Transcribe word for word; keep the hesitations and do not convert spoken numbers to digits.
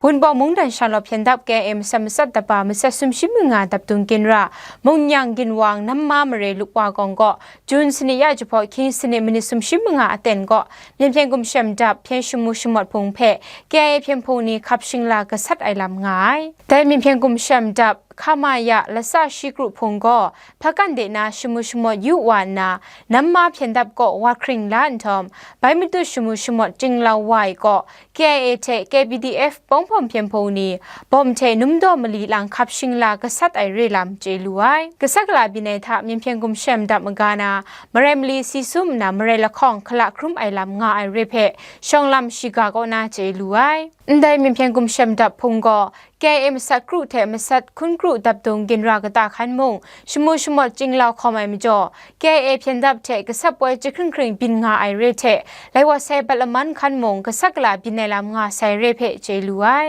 Wunpawng mungdan sha law hpyen dap K I A masat masat daba masat sumshi manga dap dung ginra, Mungnyang Ginwang Namma Mare Lukwa Gawng gaw, Jun sanit ya jahpaw hkying sanit minit sumshi manga aten gaw, Myen Hpyen Gumshem Dap hpyen shamu shamawt hpung hpe K I A hpyen hpung ni hkap shingla gasat ai lam nga ai. Dai Myen Hpyen Gumshem Dap hkama ya lasa shi kru hpung gaw, hpakan de na shamu shamawt yu wa nna, Namma hpyen dap kaw wa hkring la nhtawm, bai matut shamu shamawt chyinglau wa ai kaw, K I A hte K P D F bawng hpawm hpyen hpung ni, bawm hte num daw mali lang hkap shingla gasat ai re lam chye lu ai. Gasat gala byin ai hta Myen Hpyen Gumshem Dap maga na, marai mali si sum nna marai lahkawng hkala hkrum ai lam nga ai re hpe, shawng lam shiga kaw na chye lu ai. Ndai Myen Hpyen Gumshem Dap hpung gaw, K I A masat kru hte masat hkun kru dap dung ginra kata hkan mung, shamu shamawt chyinglau hkawm ai majaw, K I A hpyen dap hte gasat poi jahkring hkring byin nga ai re hte, lai wa sai bat laman hkan mung, gasat gala byin ai lam nga sai re hpe chye lu ai.